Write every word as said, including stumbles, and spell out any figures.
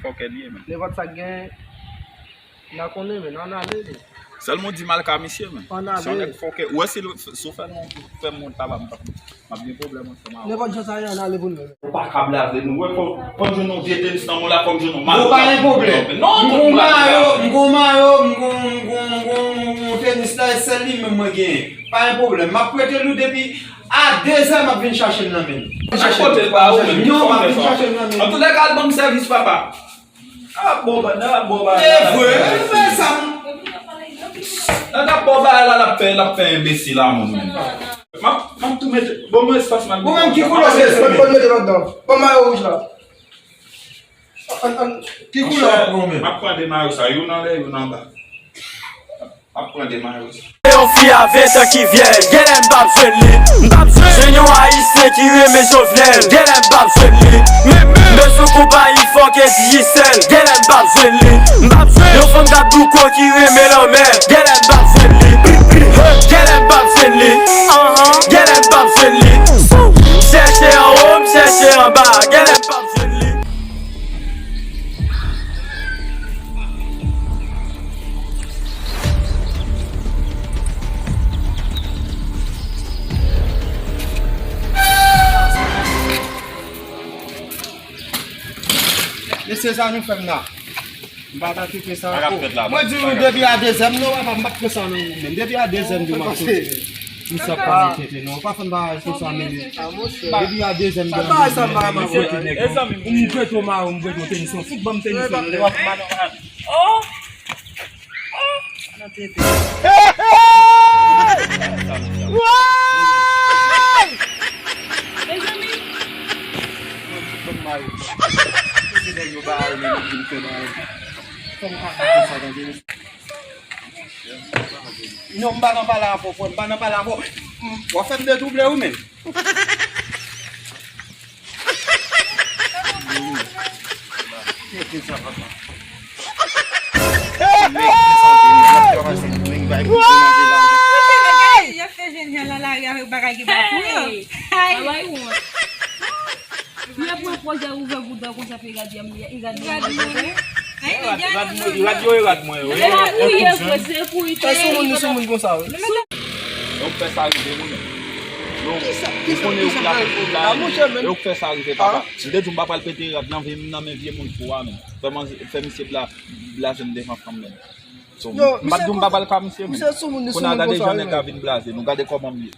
Fòkè li ye, men. Nenpòt sa k gen, n a konnen, men, ann ale, men. Sèlman w di m al ka misye, men. Ann ale. Se yon nèg fòkè. Ou wè si l, si w fè l yon, fè m wont papa, m p ap, m ap gen pwoblèm ansanm avè w. Nenpòt jan sa ye, ann ale pou nou, men. Ou pa ka blaze nou. Wè, fò, fò m jwenn yon vye tenis nan men w la, fò m jwenn yon mayo. Bon, pa gen pwoblèm. Non, m gon mayo, m gon mayo, m gon, m gon, m gon, m gon tenis la, e sèl li menm mwen genyen. Pa gen pwoblèm. M ap prete l ou depi a de zè, m ap vin chache l nan men l. Ak kote l pa ou menm? Non, m ap vin chache l nan men l. Antoulèka, al ban m sèvis, papa. A bon, ban, nan, bon, ban. E vre, men sa m. Nan, nan, bon, ba, la, l ap fè, l ap fè enbesil a moun, menm. M ap, m ap tou mete, bon, mwen espas, man. Bon, menm ki koulè se? Mwen mete ladan. Bon, mayo wouj la. An, an, ki koulè w pran, menm? M ap pran de mayo sa, youn anlè, youn anba. M ap pran de mayo sa. Yon fi a ven tan ki vyèj, genlè m p ap jwenn li. M p ap jwenn yon Ayisyen ki renmen Jovenel, genlè m p ap jwenn li. Men, men, m bezwen konpayi fòkè Digicel, genlè m p ap jwenn li. M p ap jwenn yon fanm k ap douko ki renmen lanmè, genlè m p ap jwenn li. Genlè m p ap jwenn li. Anhan, genlè m p ap jwenn li. M chèche anwo, m chèche anba, genlè m p ap jwenn li. Mesye, sa nou fè m la? M pa ta kite sa. Sa k ap fèt la? Mwen di nou depi a de zè m, non, papa, m p ap pran sa nan ou menm. Depi a de zè m di w m ap soti. Misye ap pale tenten, non. Pa fè m bagay konsa, men. Depi a de zè m di w m ap soti. Mezanmi, m prete w mayo, m prete w tenis, non. Fout ban m tenis, non. Lè w ap mayo. Oh! Oh! Nan tete. Hey! Hey! Woy! Mezanmi. Mwen di ban m mayo. Se nèg yo ba yo, men, yo di m fè mayo. Fò m pa fè sa, tande. Non, m pa nan pale avè w, frè, m pa nan pale avè w. M, w ap fè m detwouble wi menm. Yo fè jèn jan nan lari avèk bagay ki pa pou yo. Ay. Bagay wont. Li ap pran pòz, li ouvè bouda konsa, epi gad li, gad li. Rad yo, e rad mwen yo. Se pa pou ye vre, se pou li. Fè sou moun, nou sou moun konsa, wi. Donk, fè sa rive, moun. Non, ou konnen ou la fè tout la, e ou k fè sa rive, papa. M te di w m pa pral pete rad nan vi m nan men vye moun fou a, men. Fè manje, fè misye bla-, blaze m devan fanm, men. So, m pa t di w m pa pral ka misye, men. Kounye a gade jan nèg la vin blaze nou, gade kòman m ye.